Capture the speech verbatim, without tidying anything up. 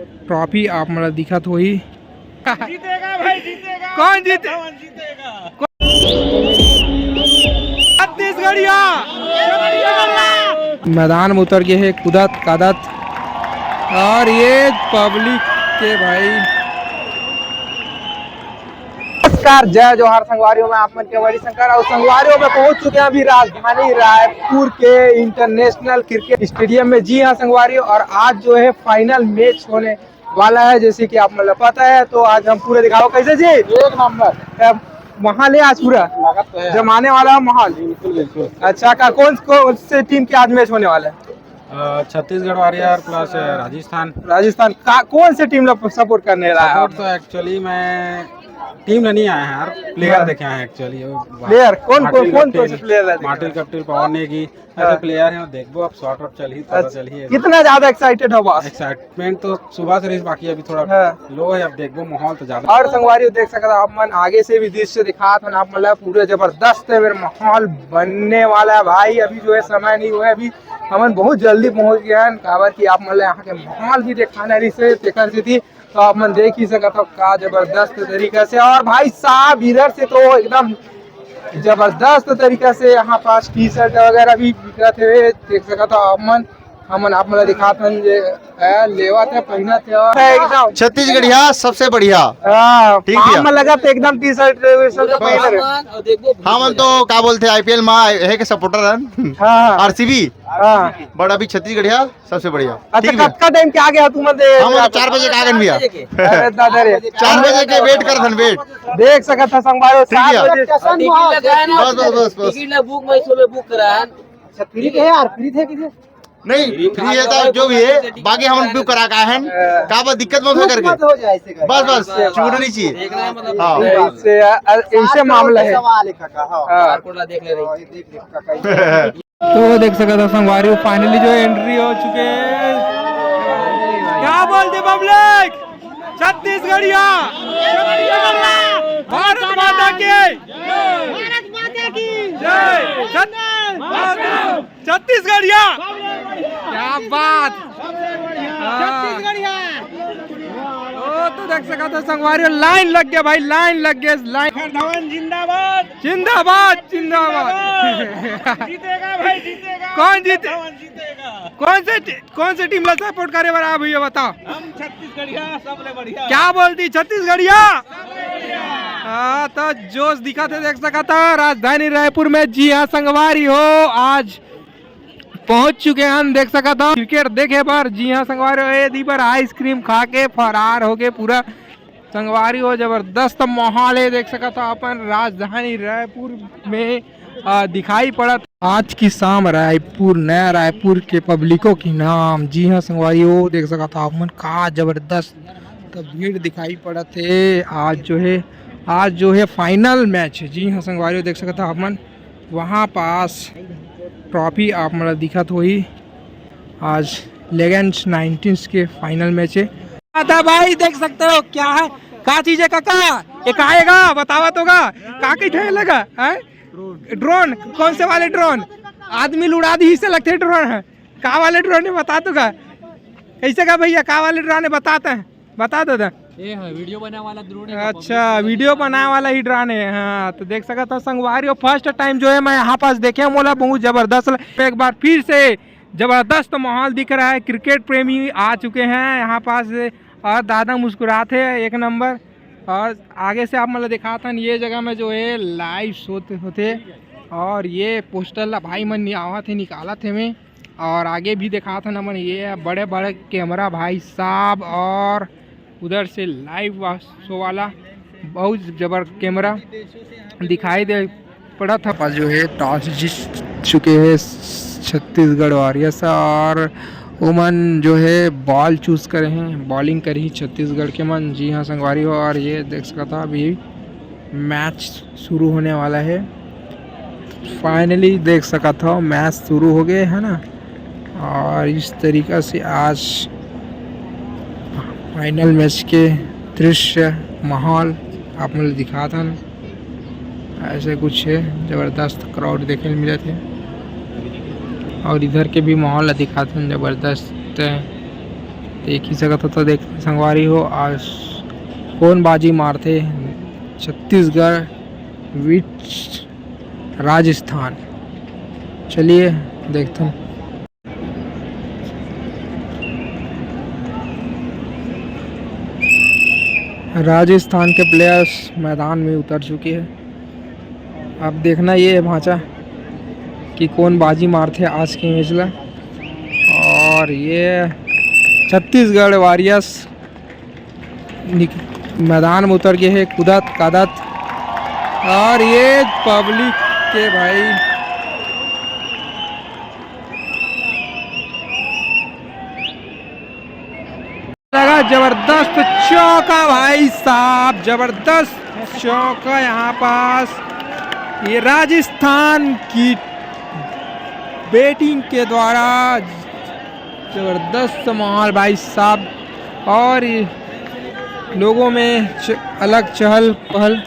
Trophy आप मन ला दिखत होही। जीतेगा भाई, जीतेगा। कौन जीते? धवन जीतेगा। छत्तीसगढ़िया। मैदान में उतर गए हैं, कूदत कादत, और ये पब्लिक के भाई। नमस्कार, जय जोहार संगवारियों, मैं आप मन के मणि शंकर और संगवारियों में पहुंच चुके हैं अभी राजधानी रायपुर के इंटरनेशनल क्रिकेट स्टेडियम में। जी हाँ संगवारियों, और आज जो है फाइनल मैच होने वाला है, जैसे कि आप मतलब पता है। तो आज हम पूरा दिखाओ कैसे जी। एक नंबर। अ, माहौल है आज पूरा। लागत तो है। जमाने वाला माहौल। बिल्कुल, बिल्कुल। अच्छा, का कौन कौन से टीम के आज मैच होने वाला है? अ, छत्तीसगढ़ वारियर प्लस राजस्थान। राजस्थान का कौन से टीम ला सपोर्ट करने वाला है? सपोर्ट तो एक्चुअली मैं टीम में नहीं आया है यार, प्लेयर हाँ। देखे आए हैं एक्चुअली। प्लेयर कौन कौन मार्टिन कौन कौन से कप्टिल, प्लेयर है? मार्टिन कप्टिल, पवन नेगी, ऐसे हाँ। प्लेयर हैं। देखो अब शॉट वॉट चल ही, पता अच्छा, चल ही है। कितना ज्यादा एक्साइटेड हो बॉस? एक्साइटमेंट तो सुबह से रही, बाकी अभी थोड़ा हाँ। लो है। अब देखो माहौल तो ज्यादा। और संगवारी देख सकता आप मन आगे से भी दृश्य दिखात हन आप मन ला, पूरा जबरदस्त है मेरा माहौल बनने वाला है भाई। अभी जो है समय नहीं हुआ है, अभी हमन बहुत जल्दी पहुंच गए हैं, काबर कि आप मन ला यहाँ के माहौल भी दिखाना रही से तेकर सेती तो आप मन देख ही सकत हो का जबरदस्त तरीका से। और भाई साहब इधर से तो एकदम जबरदस्त तरीका से यहाँ पास टी शर्ट वगैरह भी बिकत हे, देख सकत हो आप मन। हमन आप मन ला दिखात हन जे ए, लेवत हे, पहिनत हे और एकदम छत्तीसगढ़िया सबसे बढ़िया। हाँ, ठीक पाँव भैया। में लगत एकदम टी शर्ट वी शर्ट पहिने रहे। हमन तो का बोलते आईपीएल में है के सपोर्टर हन। हाँ। आरसीबी। हाँ। बट अभी छत्तीसगढ़िया सबसे बढ़िया। अच्छा, ठीक भैया। कतका टाइम के आगे हो तुम? हम तो चार बजे के आगे भैया। अरे दादा रे। चार बजे के वेट करत हन, वेट। देख सकत हो संगवारी, ठीक सात भैया। बजे। टिकट लगाए ना, बस, बस, बस, बस। टिकट ला बुक, मैं इसमें बुक कराया। अच्छा, फ्री के है यार, फ्री थे कि नहीं, फ्री है तो जो भी है, बाकी हम बुक करा का है। का बस दिक्कत मत हो करके। मत हो जाए ऐसे करके। बस, बस, चूड़नी चाहिए। देखना है मतलब हाँ। इससे, इससे मामला है। सवाल है काका, हाँ। हाँ। बारकोड ला देख ले रही। हाँ, ये देख ले काका। तो देख सकत हो संगवारी, फाइनली जो एंट्री हो चुके हैं। क्या बोलते पब्लिक? छत्तीसगढ़िया, भारत माता की, भारत माता की जय। छत-, छत्तीसगढ़िया, क्या बात। हाँ। छत्तीसगढ़िया। ओ, तो देख सकत हो संगवारी, लाइन लग गया भाई, लाइन लग गया, लाइन। धवन जिंदाबाद। जिंदाबाद, जिंदाबाद। जीतेगा भाई, जीतेगा। कौन जीते? धवन जीतेगा। कौन से टी-, कौन से टीम ला सपोर्ट करे बर आ भैया, बताओ। हम छत्तीसगढ़िया, सबले बढ़िया। क्या बोलती छत्तीसगढ़िया? हाँ, तो जोश दिखत हे, देख सकत हो राजधानी रायपुर में। जी हाँ संगवारी हो, आज पहुंच चुके हैं, देख सकत हो क्रिकेट देखे बर। जी हाँ संगवारी हो, ये दी बर आइसक्रीम खा के फरार हो गए पूरा। संगवारी हो, जबरदस्त माहौल है, देख सकत हो अपन राजधानी रायपुर में, आ, दिखाई पड़त। आज की शाम रायपुर, नया रायपुर के पब्लिकों की नाम। जी हाँ संगवारी हो, देख सकत हो आप मन का जबरदस्त भीड़ दिखाई पड़त है। आज जो है, आज जो है फाइनल मैच है। जी हाँ संगवारी हो, देख सकत हो आप मन वहाँ पास ट्रॉफी आप मन ला दिखत होही। आज लेगेंड्स नाइनटीन्स के फाइनल मैच है। आता भाई देख सकते हो क्या है, का चीज है काका? ये का आएगा बतावा तो का, का कही थे लगा है? ड्रोन। कौन से वाले ड्रोन? आदमी ल उड़ा दी से लगते ड्रोन है। का वाले ड्रोन है बता तो का? कैसे का भैया, का वाले ड्रोन है बताते हैं, बता दादा। ये है वीडियो बनाने वाला ड्रोन है, अच्छा, पब्लिक वीडियो बनाने वाला ही ड्रोन है। हाँ, तो देख सकत हो संगवारी हो, फर्स्ट टाइम जो है मैं यहाँ पास देखे, मोला बहुत जबरदस्त लग-, एक बार फिर से जबरदस्त माहौल दिख रहा है। क्रिकेट प्रेमी आ चुके हैं यहाँ पास और दादा मुस्कुरात है एक नंबर। और आगे से आप मतलब दिखात हन, ये जगह में जो है लाइव शो होते और ये पोस्टर ला भाई मन आवत है, निकालत है में। और आगे भी दिखात हन हमन, ये बड़े बड़े कैमरा भाई साहब, और उधर से लाइव वा-, शो वाला बहुत जबर कैमरा दिखाई दे पड़त ह। पास जो है टॉस जीत चुके हैं छत्तीसगढ़ वॉरियर्स, और ओमन जो है बॉल चूज करे हैं, बॉलिंग करही छत्तीसगढ़ के मन। जी हाँ संगवारी हो, और ये देख सकत हो अभी मैच शुरू होने वाला है। फाइनली देख सकत हो मैच शुरू हो गए है ना, और इस तरीका से आज फाइनल मैच के दृश्य माहौल आप मन ल दिखात हन। ऐसे कुछ है, जबरदस्त क्राउड देखे ल मिलत है। और इधर के भी माहौल ल दिखात हन, जबरदस्त है। देखी सकत हो तो देख संगवारी हो, आज कोन बाजी मारथे छत्तीसगढ़ विच राजस्थान। चलिए देखथन। राजस्थान के प्लेयर्स मैदान में उतर चुके हैं। अब देखना ये है भांचा कि कौन बाजी मारथे आज के मैच ला। और ये छत्तीसगढ़ वॉरियर्स निक-, मैदान में उतर गए हैं, कूदत कादत। और ये पब्लिक के भाई लगा जबरदस्त चौका भाई साहब, जबरदस्त चौका। यहाँ पास ये राजस्थान की बैटिंग के द्वारा जबरदस्त माहौल भाई साहब, और ये लोगों में च-, अलग चहल पहल।